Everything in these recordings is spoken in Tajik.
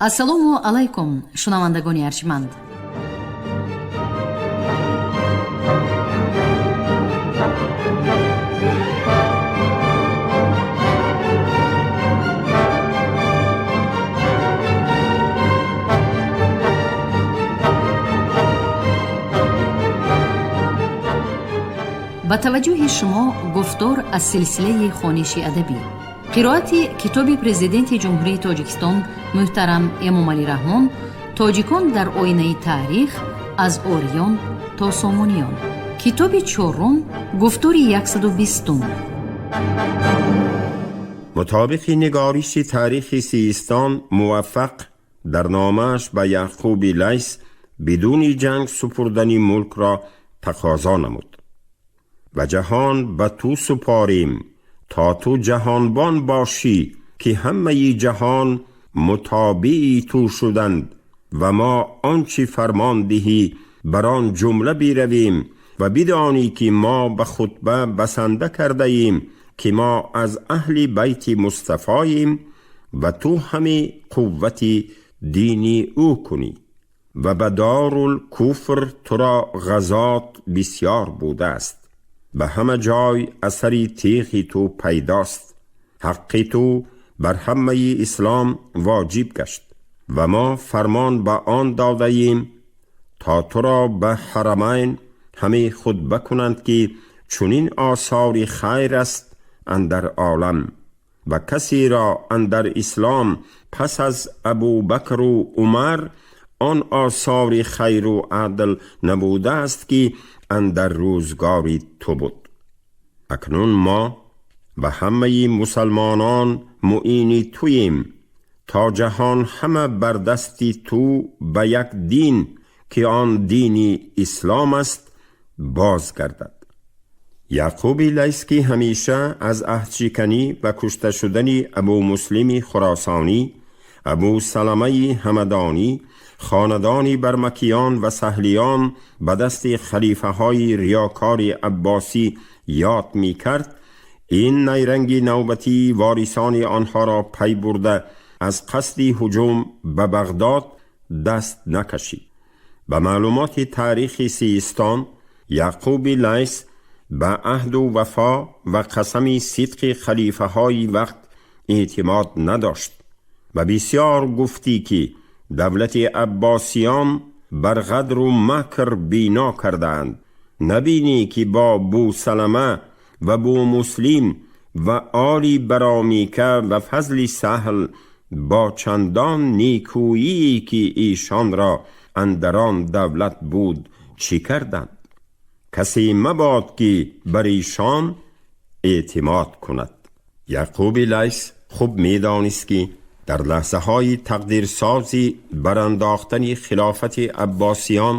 Ассалому алайкум, шунавандагони арҷманд. Ба таваҷҷӯҳи шумо гуфтор аз силсилаи хониши адабӣ, қироати китоби Президенти Ҷумҳурии Тоҷикистон муҳтарам Эмомалӣ Раҳмон «Тоҷикон дар оинаи таърих: аз ориён то сомониён», китоби чорум, гуфтори 120. Мутобиқи нигариши таърихи Систон, Муваффақ дар номааш ба Яъқуби Лайс бидуни ҷанг супурдани мулкро тақозо намуд: ва ҷаҳон ба ту супорим то ту ҷаҳонбон бошӣ, ки ҳамаи ҷаҳон мутобии ту шуданд ва мо он чӣ фармон диҳӣ, бар он ҷумла биравем ва бидонӣ, ки мо ба хутба басанда кардаем, ки мо аз аҳли байти Мустафоем ва ту ҳами қуввати дини ӯ кунӣ ва ба Дорулкуфр туро ғазот бисёр будааст, ба ҳама ҷой асари теғи ту пайдост, ҳаққи ту бар ҳамаи ислом воҷиб гашт ва мо фармон ба он додаем, то туро ба Ҳарамайн ҳаме хутба кунанд, ки чунин осори хайр аст андар олам ва касеро андар ислом пас аз Абубакру Умар он осори хайру адл набудааст, ки андар рӯзгори ту буд. Акнун мо ба ҳамаи мусалмонон муини туем, то ҷаҳон ҳама бар дасти ту ба як дин, ки он дини ислом аст, боз гардад. Яъқуби Лайс, ки ҳамеша аз аҳдшиканӣ ва кушта шудани Абумуслими Хуросонӣ, Абусаламаи Ҳамадонӣ, хонадони Бармакиён ва Саҳлиён ба дасти халифаҳои риёкори аббосӣ ёд мекард, ин найранги навбатии ворисони онҳоро пай бурда, аз қасди ҳуҷум ба Бағдод даст накашид. Ба маълумоти таърихи Систон, Яъқуби Лайс ба аҳду вафо ва қасами сидқи халифаҳои вақт эътимод надошт ва бисёр гуфтӣ, ки давлати аббосиён бар ғадру макр бино кардаанд. Набинӣ, ки бо Бусалама ва Бумуслим ва оли Баромика ва Фазли Саҳл бо чандон некӯие, ки эшонро андар он давлат буд, чӣ карданд? Касе мабод, ки бар эшон эътимод кунад. Яъқуби Лайс хуб медонист, ки дар лаҳзаҳои тақдирсози барандохтани хилофати аббосиён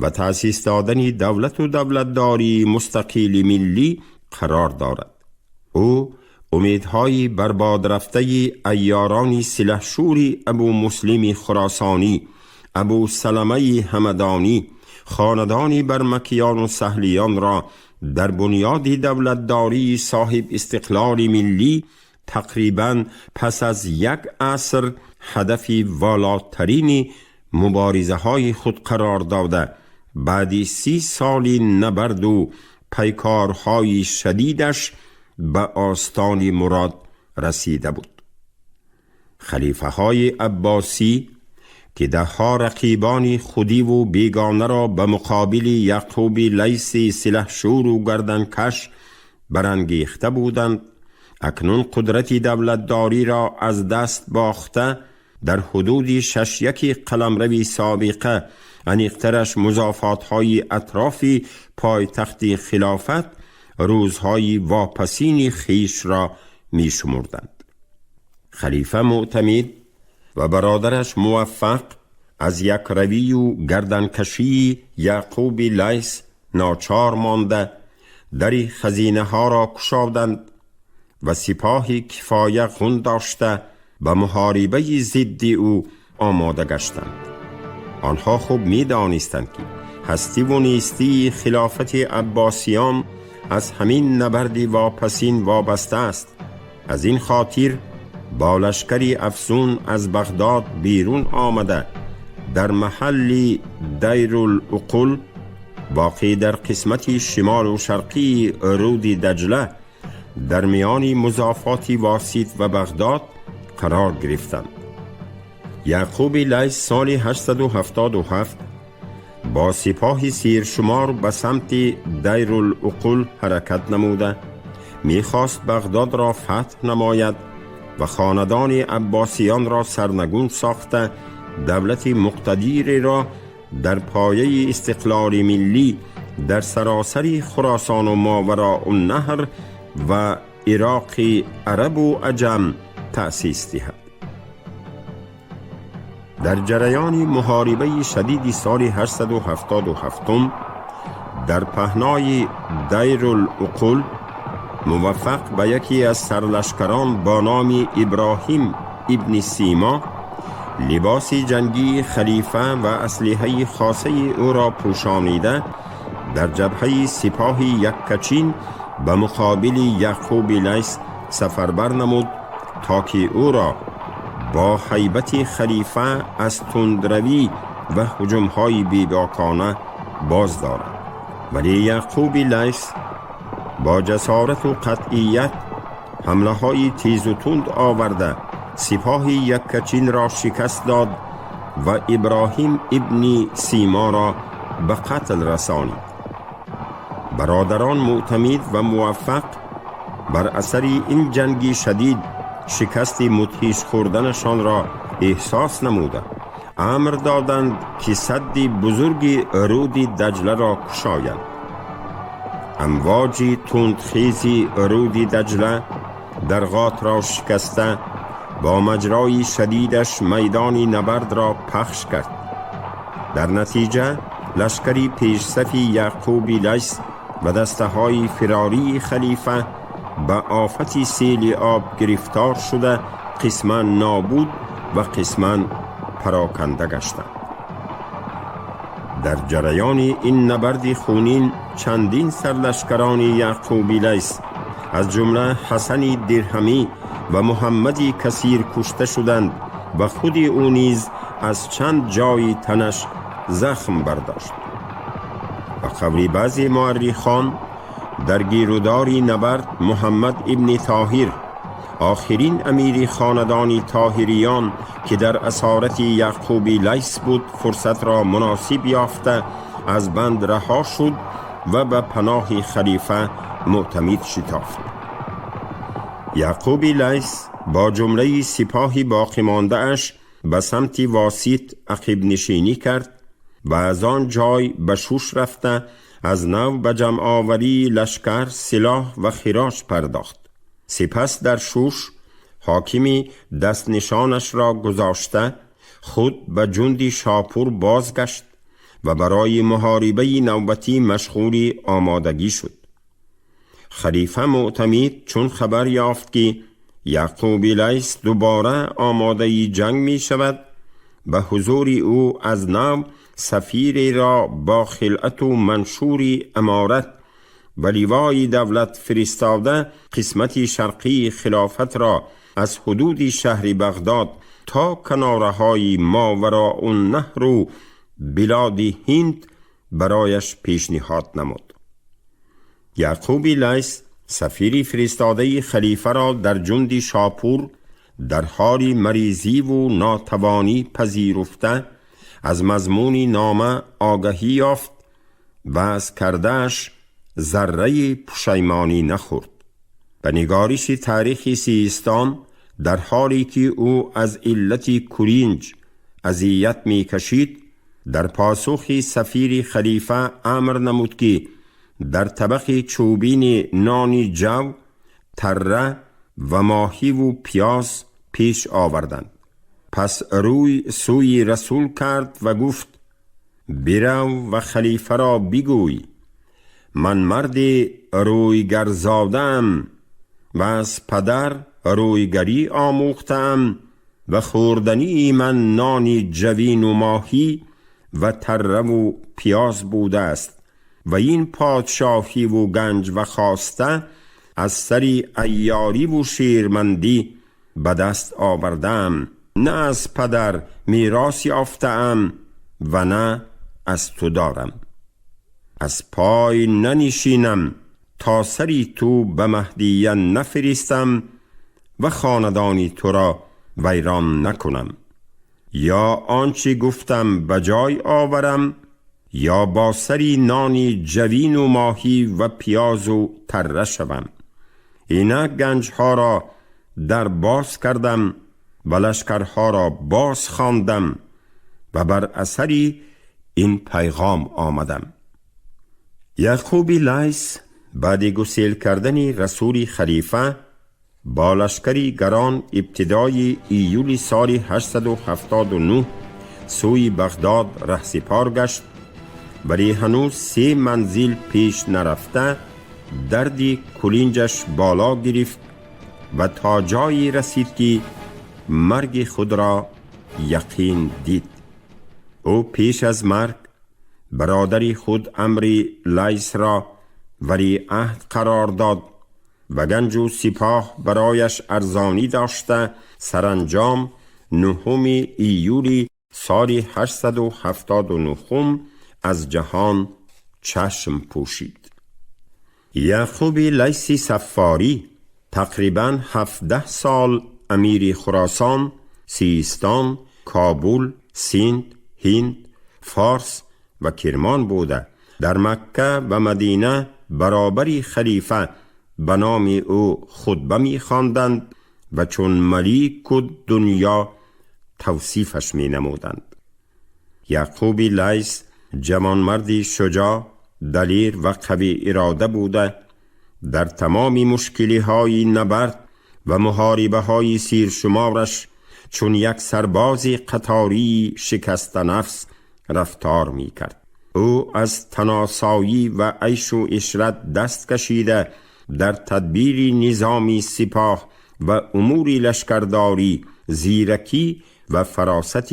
ва таъсис додани давлату давлатдории мустақили миллӣ қарор дорад. Ӯ умедҳои барбодрафтаи айёрони силаҳшӯри Абумуслими Хуросонӣ, Абусаламаи Ҳамадонӣ, хонадони Бармакиёну Саҳлиёнро дар бунёди давлатдории соҳиб истиқлоли миллӣ тақрибан пас аз як аср ҳадафи волотарини муборизаҳои худ қарор дода, баъди 30 соли набарду пайкорҳои шадидаш ба остони мурод расида буд. Халифаҳои аббосӣ, ки даҳҳо рақибони худиву бегонаро ба муқобили Яъқуби Лайси силаҳшӯру гарданкаш барангехта буданд, акнун қудрати давлатдориро аз даст бохта, дар ҳудуди шашяки қаламрави собиқа, аниқтараш музофотҳои атрофи пойтахти хилофат, рӯзҳои вопасини хишро мешумурданд. Халифа Мӯътамид ва бародараш Муваффақ аз якравию гарданкашии Яъқуби Лайс ночор монда, дари хазинаҳоро кушоданд ва сипоҳи кифоя ғун дошта, ба муҳорибаи зидди ӯ омода гаштанд. Онҳо хуб медонистанд, ки ҳастиву нестии хилофати аббосиён аз ҳамин набарди вопасин вобаста аст. Аз ин хотир با لشکری افزون از بغداد بیرون آمده در محل دیرالعقول واقع در قسمت شمال و شرقی رود دجله در میان مضافات واسط و بغداد قرار گرفتند. یعقوب لیث سال 877 با سپاه سیرشمار به سمت دیرالعقول حرکت نموده میخواست بغداد را فتح نماید و خاندان عباسیان را سرنگون ساخته دولت مقتدری را در پایه استقلال ملی در سراسر خراسان و ماوراء النهر و عراق عرب و عجم تأسیس دهد. در جریان محاربه شدید سال 877 در پهنای دیرالعقول موفق به یکی از سرلشکران با نام ابراهیم ابن سیما لباس جنگی خلیفه و اسلحه خاصه او را پوشانیده در جبهه سپاه یککچین به مقابل یعقوب لیث سفربر نمود تا که او را با هیبت خلیفه از تندروی و هجومهای بیباکانه باز دارد. ولی یعقوب لیث با جسارت و قطعیت حمله های تیز و تند آورده سپاه یککچین را شکست داد و ابراهیم ابن سیما را به قتل رسانید. برادران معتمد و موفق بر اثر این جنگ شدید شکست مدهش خوردنشان را احساس نموده امر دادند که سد بزرگ رود دجله را کشایند. امواج تندخیز رود دجله درغات را شکسته با مجرای شدیدش میدان نبرد را پخش کرد. در نتیجه لشکری پیشصف یعقوب لیث و دسته های فراری خلیفه به آفت سیل آب گرفتار شده قسما نابود و قسما پراکنده گشتند. در جریان این نبرد خونین چندین سرلشکران یعقوب لیث از جمله حسن درهمی و محمد کثیر کشته شدند و خود او نیز از چند جای تنش زخم برداشت. به قول بعضی مورخان در گیرودار نبرد محمد ابن طاهر، آخرین امیر خاندان طاهریان که در اسارت یعقوب لیث بود، فرصت را مناسب یافته از بند رها شد و به پناه خلیفه معتمد شتافت. یعقوب لیث با جمله سپاه باقی مانده اش به سمت واسط عقب نشینی کرد و از آن جای به شوش رفته از نو به جمع آوری لشکر، سلاح و خراج پرداخت. سپس در شوش حاکمی دست نشانش را گذاشته خود به جند شاپور بازگشت و برای محاربه نوبتی مشغول آمادگی شد. خلیفه معتمد چون خبر یافت که یعقوب لیث دوباره آماده جنگ می شود، به حضور او از نو سفیری را با خلعت و منشور امارت و لیوای دولت فرستاده قسمت شرقی خلافت را از حدود شهر بغداد تا کناره های ماوراء النهر و بلاد هند برایش پیشنهاد نمود. یعقوب لیث سفیری فرستاده خلیفه را در جند شاپور در حال مریضی و ناتوانی پذیرفته از مضمون نامه آگهی یافت و از کردهش ذره پشیمانی نخورد. به نگارش تاریخ سیستان در حالی که او از علت کرینج اذیت می کشید، در پاسخ سفیر خلیفه امر نمود که در طبق چوبین نان جو، تره و ماهی و پیاز پیش آوردند. پس روی سوی رسول کرد و گفت: برو و خلیفه را بگوی من مرد رویگرزادم و از پدر رویگری آموختم و خوردنی من نان جوین و ماهی و تره و پیاز بوده است و این پادشاهی و گنج و خواسته از سری عیاری و شیرمندی به دست آوردم، نه از پدر میراث یافته‌ام و نه از تو دارم. از پای ننشینم تا سری تو به مهدیه نفرستم و خاندانی تو را ویران نکنم. یا آنچه گفتم به جای آورم یا با سری نانی جوین و ماهی و پیاز و تره شوم. اینک گنجها را در باز کردم و لشکرها را باز خواندم و بر اثری این پیغام آمدم. یعقوب لیث بعد گسیل کردن رسول خلیفه با لشکری گران ابتدای ایول سال 879 سوی بغداد رهسپار گشت، ولی هنوز 3 منزل پیش نرفته دردی کلینجش بالا گرفت و تا جایی رسید که مرگ خود را یقین دید. او پیش از مرگ برادری خود عمرو لیث را ولی عهد قرار داد و گنج و سپاه برایش ارزانی داشته. سرانجام 9 ایول سال 879 از جهان چشم پوشید. یعقوب لیث صفاری تقریبا 17 سال امیر خراسان، سیستان، کابل، سند، هند، فارس و کرمان بوده. در مکه و مدینه برابری خلیفه به نام او خطبه می خواندند و چون ملیک دنیا توصیفش می نمودند. یعقوب لیث جوانمردی شجاع، دلیر و قوی اراده بوده. در تمام مشکلی های نبرد و محاربه های سیرشمارش چون یک سرباز قطاری شکست نفس رفتار می کرد. او از تناسایی و عیش و عشرت دست کشیده در تدبیر نظامی سپاه و امور لشکرداری زیرکی و فراست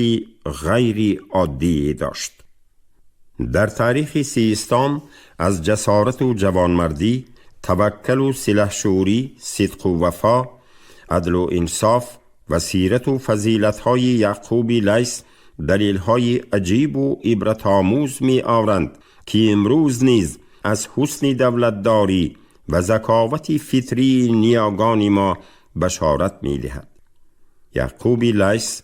غیر عادی داشت. در تاریخ سیستان از جسارت و جوانمردی، توکل و سلحشوری، صدق و وفا، عدل و انصاف و سیرت و فضیلت‌های یعقوب لیث دلیل‌های عجیب و عبرت‌آموز می‌آورند که امروز نیز از حسن دولتداری و ذکاوت فطری نیاگان ما بشارت می‌دهد. یعقوب لیث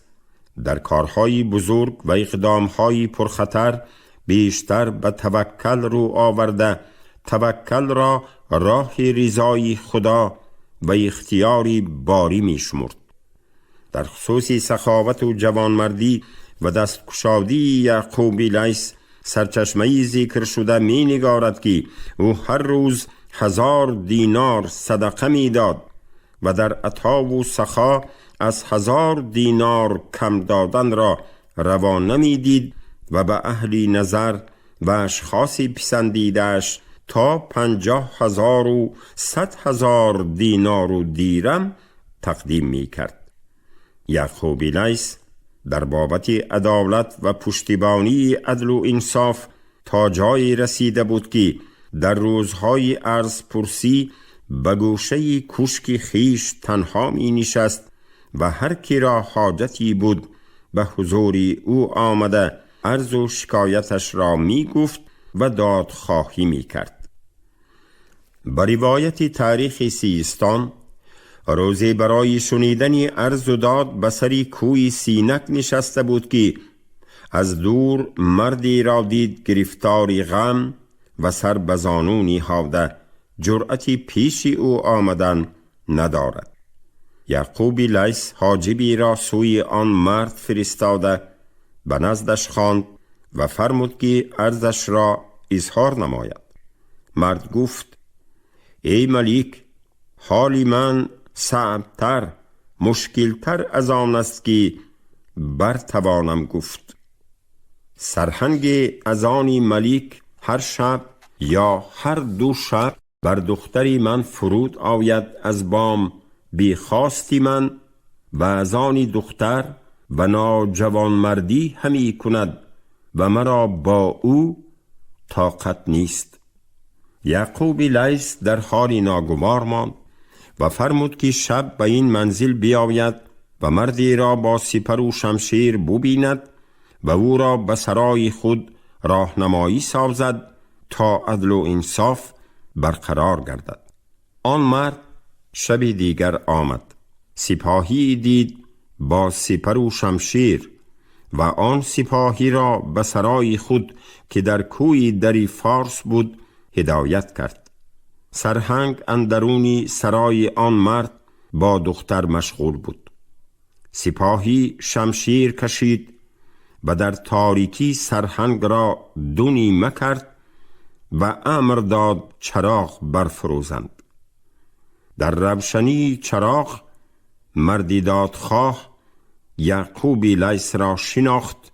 در کارهای بزرگ و اقدام‌های پرخطر بیشتر به توکل رو آورده، توکل را راه رضای خدا و اختیاری باری می‌شمرد. در خصوص سخاوت و جوانمردی و دستکشادی یعقوب لیث سرچشمه‌ای ذکر شده می نگارد که او هر روز 1000 دینار صدقه می داد و در عطا و سخا از 1000 دینار کم دادن را روا نمی دید و به اهل نظر و اشخاص پسندیده‌اش تا 50,000 و 100,000 دینار و دیرم تقدیم می کرد. یعقوب لیث در بابت عدالت و پشتیبانی عدل و انصاف تا جایی رسیده بود که در روزهای عرض پرسی به گوشه کوشک خیش تنها می نشست و هر کی را حاجتی بود به حضور او آمده عرض و شکایتش را می گفت و دادخواهی می کرد. به روایت تاریخ سیستان روزی برای شنیدن عرض و داد به سر کوی سینک نشسته بود که از دور مردی را دید گرفتار غم و سر به زانو نهاده، جرأت پیش او آمدن ندارد. یعقوب لیث حاجبی را سوی آن مرد فرستاده به نزدش خواند و فرمود که عرضش را اظهار نماید. مرد گفت: ای ملیک، حال من صعبتر، مشکلتر از آن است که برتوانم گفت. سرهنگ از آن ملیک هر شب یا هر دو شب بر دختری من فرود آید از بام بی خواستی من و از آن دختر و ناجوانمردی همی کند و مرا با او طاقت نیست. یعقوب لیث در حال ناگوار ماند و فرمود که شب به این منزل بیاید و مردی را با سپر و شمشیر ببیند و او را به سرای خود راهنمایی سازد تا عدل و انصاف برقرار گردد. آن مرد شب دیگر آمد. سپاهی دید با سپر و شمشیر و آن سپاهی را به سرای خود که در کوی دری فارس بود هدایت کرد. سرهنگ اندرونی سرای آن مرد با دختر مشغول بود. سپاهی شمشیر کشید و در تاریکی سرهنگ را دو نیمه کرد و امر داد چراغ برفروزند. در روشنی چراغ مردی دادخواه یعقوب لیث را شناخت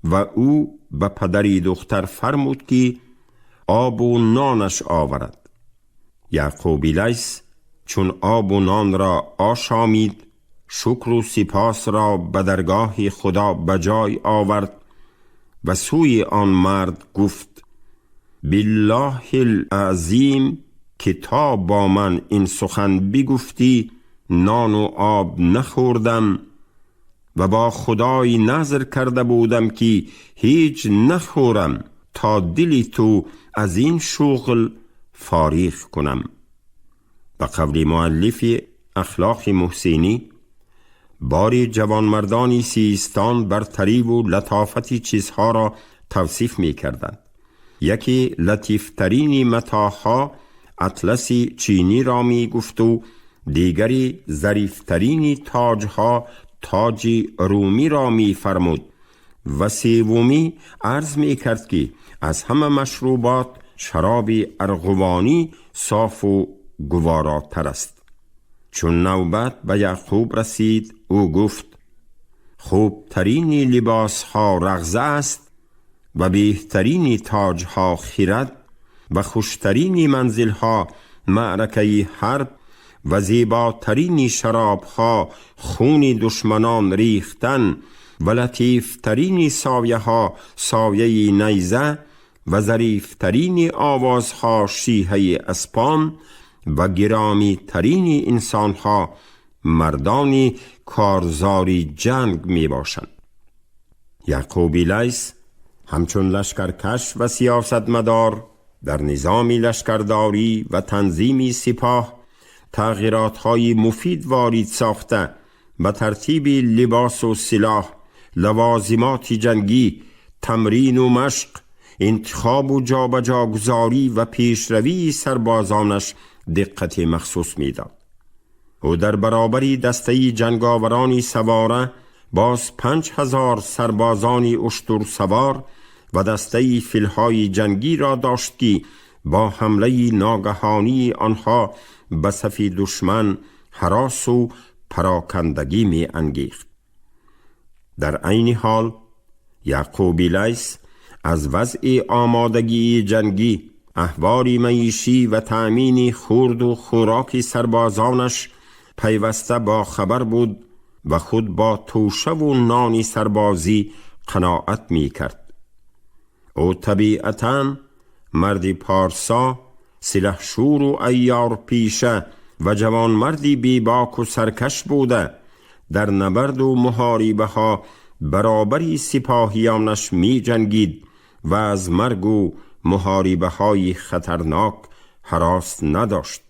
و او به پدری دختر فرمود که آب و نانش آورد. یعقوب لیث چون آب و نان را آشامید، شکر و سپاس را به درگاه خدا به جای آورد و سوی آن مرد گفت: بالله العظیم که تا با من این سخن بگفتی نان و آب نخوردم و با خدای نذر کرده بودم که هیچ نخورم تا دلی تو از این شغل فارغ کنم. به قول مؤلف اخلاق محسنی، باری جوانمردانی سیستان برتری و لطافت چیزها را توصیف می کردند. یکی لطیفترین متاعها اطلس چینی را می گفت و دیگری ظریفترین تاجها تاج رومی را می فرمود و سومی عرض می کرد که از همه مشروبات شراب ارغوانی صاف و گواراتر است. چون نوبت به یعقوب رسید، او گفت: خوبترین لباس ها رغزه است و بهترین تاج ها خرد و خوشترین منزل ها معرکه حرب و زیباترین شراب ها خون دشمنان ریختن و لطیفترین سایه ها سایه نیزه و ظریفترین آوازها شیهه اسپان و گرامی ترین انسان ها مردانی کارزاری جنگ می باشند. یعقوب لیث همچون لشکرکش و سیاستمدار در نظام لشکرداری و تنظیم سپاه تغییرات های مفید وارد ساخته و ترتیب لباس و سلاح، لوازمات جنگی، تمرین و مشق، انتخاب و جابجاگذاری و پیشروی سربازانش دقت مخصوص میداد. او در برابر دسته جنگاورانی سواره باز 5000 سربازانی اشتر سوار و دسته فیلهای جنگی را داشت که با حمله ناگهانی آنها به صف دشمن هراس و پراکندگی می انگیخت. در عین حال یعقوب لیث از وضع آمادگی جنگی، احوال معیشی و تأمین خورد و خوراک سربازانش پیوسته با خبر بود و خود با توشه و نان سربازی قناعت می کرد. او طبیعتاً مردی پارسا، سلحشور و عیار پیشه و جوانمردی بیباک و سرکش بوده در نبرد و محاربه ها برابری سپاهیانش می جنگید و از مرگ و محاربه های خطرناک هراس نداشت.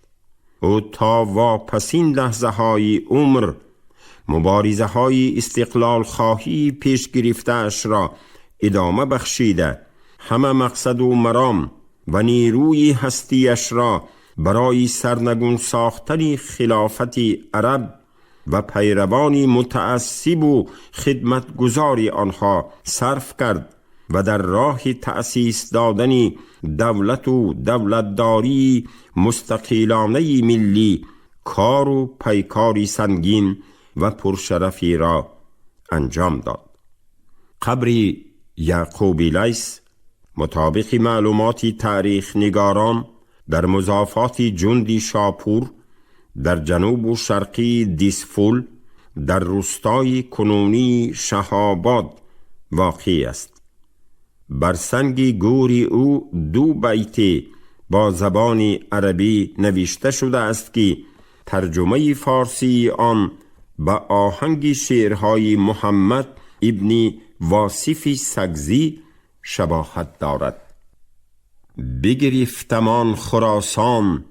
او تا واپسین لحظه های عمر مبارزه های استقلال خواهی پیش گرفته‌اش را ادامه بخشیده، همه مقصد و مرام و نیروی هستیش را برای سرنگون ساختن خلافت عرب و پیروان متعصب و خدمتگزار آنها صرف کرد و در راه تأسیس دادن دولت و دولتداری مستقلانه ملی کار و پیکاری سنگین و پرشرفی را انجام داد. قبر یعقوب لیث مطابق معلومات تاریخ نگاران در مضافات جندی شاپور در جنوب و شرقی دیسفول در روستای کنونی شهاباد واقع است. بر سنگ گوری او دو بیت با زبان عربی نوشته شده است که ترجمه فارسی آن به آهنگ شعرهای محمد ابن واصف سگزی شباهت دارد. بگرفتمان خراسان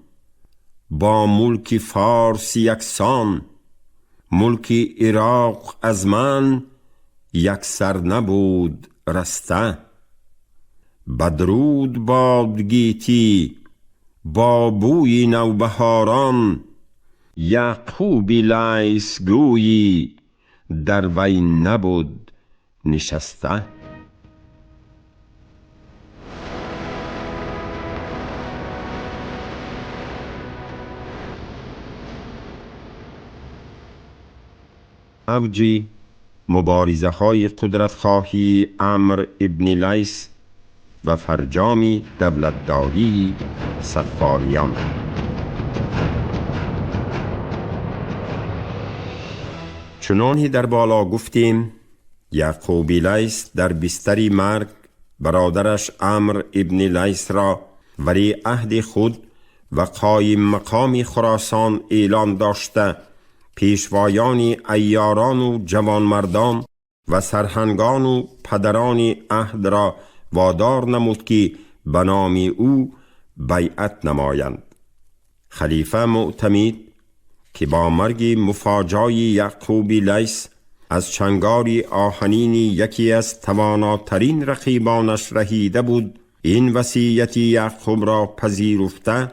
با ملک فارس یکسان، ملک عراق از من یکسر نبود رسته. بدرود باد گیتی با بوی نوبهاران، یعقوب لیث گویی در وی نبود نشسته. اوج مبارزه های قدرتخواهی عمرو ابن لیث و فرجام دولتداری صفاریان. چنانچه در بالا گفتیم، یعقوب لیث در بستر مرگ برادرش عمرو ابن لیث را ولی عهد خود و قایم مقام خراسان اعلان داشته، پیشوایان عیاران و جوانمردان و سرهنگان و پدران عهد را وادار نمود که به نام او بیعت نمایند. خلیفه معتمد که با مرگ مفاجای یعقوب لیث از چنگار آهنین یکی از تواناترین رقیبانش رهیده بود، این وصیت یعقوب را پذیرفته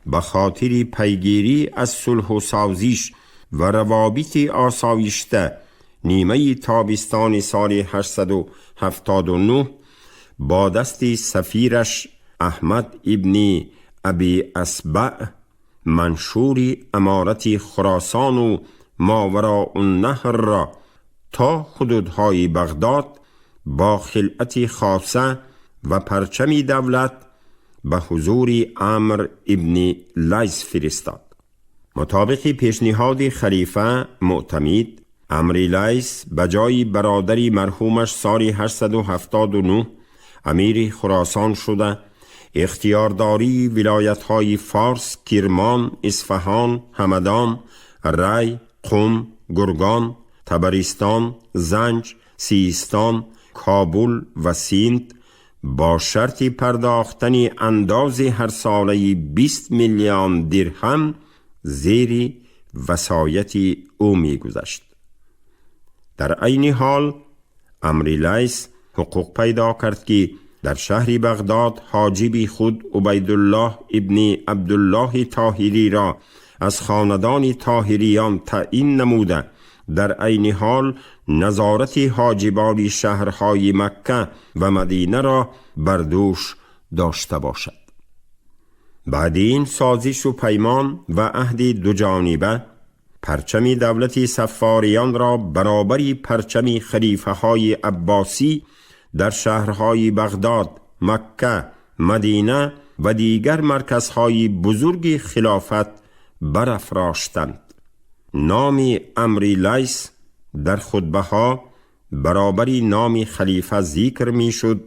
به خاطر پیگیری از صلح و سازش و روابط آسایشته نیمه تابستان سال 879 با دست سفیرش احمد ابن ابی اسبع منشور امارت خراسان و ماوراء النهر را تا حدودهای بغداد با خلعت خاصه و پرچم دولت به حضور عمرو ابن لیث فرستاد. مطابق پیشنهاد خلیفه معتمد، عمرو لیث به جای برادر مرحومش سال 879 امیر خراسان شده، اختیارداری ولایت‌های فارس، کرمان، اصفهان، همدان، ری، قم، گرگان، طبرستان، زنج، سیستان، کابل و سیند با شرط پرداختن انداز هر ساله 20 میلیون درهم زیر وصایت او می‌گذشت. در عین حال عمرو لیث حقوق پیدا کرد که در شهر بغداد حاجب خود عبیدالله ابن عبدالله طاهری را از خاندان طاهریان تعیین نموده، در عین حال نظارت حاجبان شهرهای مکه و مدینه را بر دوش داشته باشد. بعد این سازش و پیمان و عهد دو جانبه، پرچم دولت صفاریان را برابر پرچم خلیفه های عباسی در شهرهای بغداد، مکه، مدینه و دیگر مرکزهای بزرگ خلافت برافراشتند. نام عمرو لیث در خطبه ها برابر نام خلیفه ذکر می شد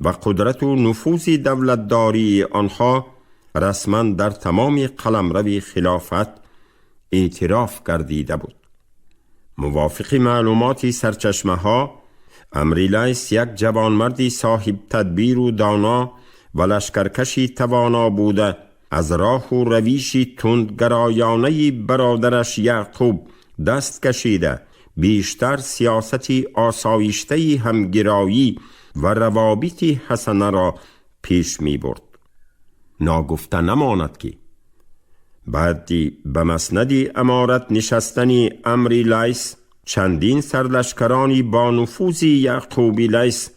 و قدرت و نفوذ دولتداری آنها رسما در تمام قلمرو خلافت اعتراف گردیده بود. موافق معلومات سرچشمه ها، عمرو لیث یک جوانمرد صاحب تدبیر و دانا و لشکرکشی توانا بوده، از راه و رویش تندگرایانه برادرش یعقوب دست کشیده، بیشتر سیاست آسایشته همگرایی و روابط حسنه را پیش می برد. ناگفته نماند که بعدی به مسند امارت نشستن عمرو لیث، چندین سرلشکرانی با نفوذ یعقوب لیث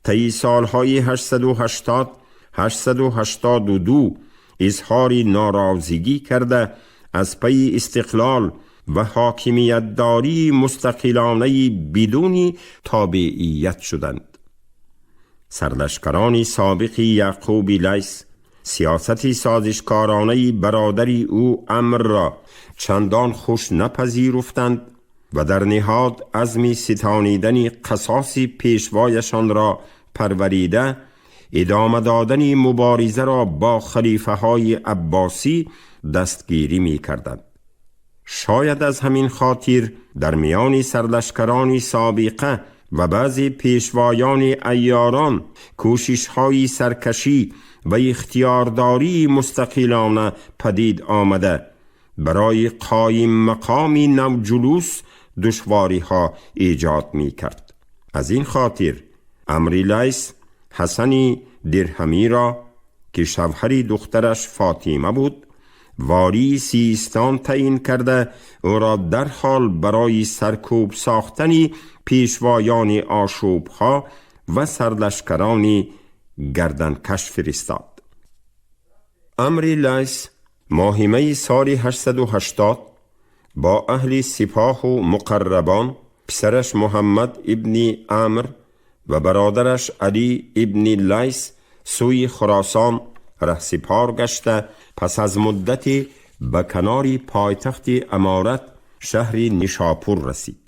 طی سالهای 880 882 اظهار ناراضگی کرده، از پی استقلال و حاکمیت داری مستقلانه بدون تابعیت شدند. سرلشکران سابق یعقوب لیث سیاست سازشکارانه برادر او عمرو را چندان خوش نپذیرفتند و در نهاد عزم ستانیدن قصاص پیشوایشان را پروریده، ادامه دادن مبارزه را با خلیفه های عباسی دستگیری می کردند. شاید از همین خاطر در میان سرلشکران سابقه و بعضی پیشوایان عیاران کوشش‌های سرکشی و اختیارداری مستقلانه پدید آمده برای قایم مقام نو جلوس دشواری ها ایجاد می کرد. از این خاطر عمرو لیث حسن درهمی را که شوهر دخترش فاطمه بود والی سیستان تعیین کرده او را در حال برای سرکوب ساختن پیشوایان آشوبها و سرلشکران گردنکش فرستاد. عمرو لیث ماه می سال 880 با اهل سپاه و مقربان، پسرش محمد ابن عمرو و برادرش علی ابن لیث سوی خراسان رهسپار گشته پس از مدتی به کنار پایتخت امارت شهر نیشاپور رسید.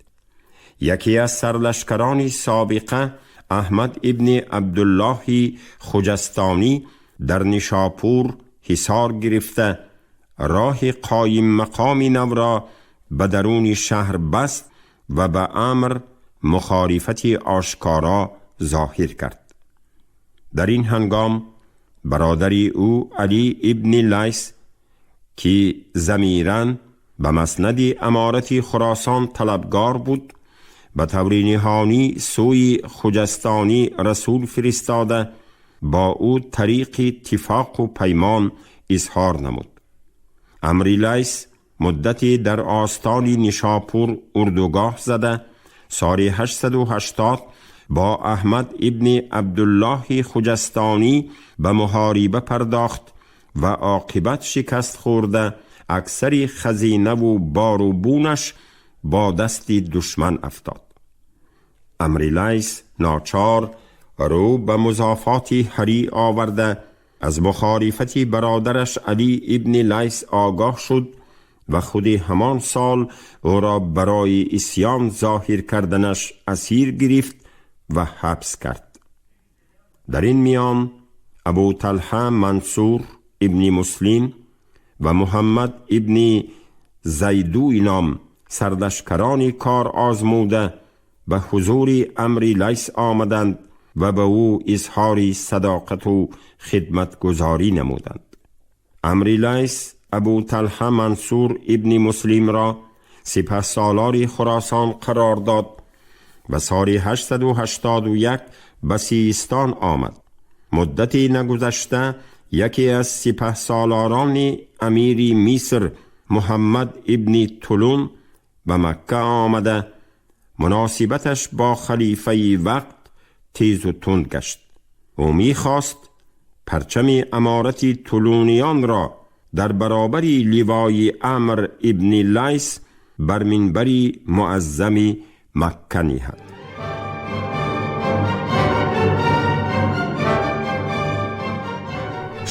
یکی از سرلشکران سابقه احمد ابن عبدالله خجستانی در نیشاپور حصار گرفته راه قایم مقام نو را به درون شهر بست و به امر مخالفت آشکارا ظاهر کرد. در این هنگام برادر او علی ابن لیث که ضمیراً به مسند امارت خراسان طلبگار بود به طور نهانی سوی خجستانی رسول فرستاده با او طریق اتفاق و پیمان اظهار نمود. عمرو لیث مدتی در آستان نیشاپور اردوگاه زده سال 880 با احمد ابن عبدالله خجستانی به محاربه پرداخت و عاقبت شکست خورده اکثر خزینه و بار و بونش با دست دشمن افتاد. عمرو لیث ناچار رو به مضافات هری آورده از مخالفت برادرش علی ابن لیث آگاه شد و خود همان سال او را برای عصیان ظاهر کردنش اسیر گرفت و حبس کرد. در این میان ابو طلحه منصور ابن مسلم و محمد ابن زیدوی نام سرلشکران کار آزموده به حضور عمرو لیث آمدند و به او اظهار صداقت و خدمتگزاری نمودند. عمرو لیث ابو طلحه منصور ابن مسلم را سپه سالار خراسان قرار داد و سال 881 به سیستان آمد. مدتی نگذشته یکی از سپه سالاران امیر مصر محمد ابن طولون به مکه آمده مناسبتش با خلیفه وقت تیز و تند گشت. او میخواست پرچم امارت طولونیان را در برابر لوای عمرو ابن لیث بر منبر معظم مکه نهد.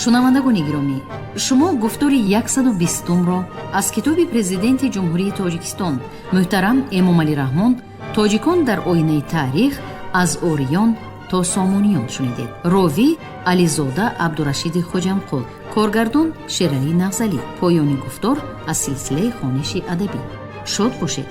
Шунавандагони гиромӣ, шумо гуфтори 120-умро аз китоби Президенти Ҷумҳурии Тоҷикистон муҳтарам Эмомалӣ Раҳмон «Тоҷикон дар оинаи таърих аз ориён то сомониён» шунидед. Ровӣ Ализода Абдурашиди Хоҷамқул, коргардон Шералӣ Нағзалӣ. Поёни гуфтор аз силсилаи хониши адабӣ. Шод бошед.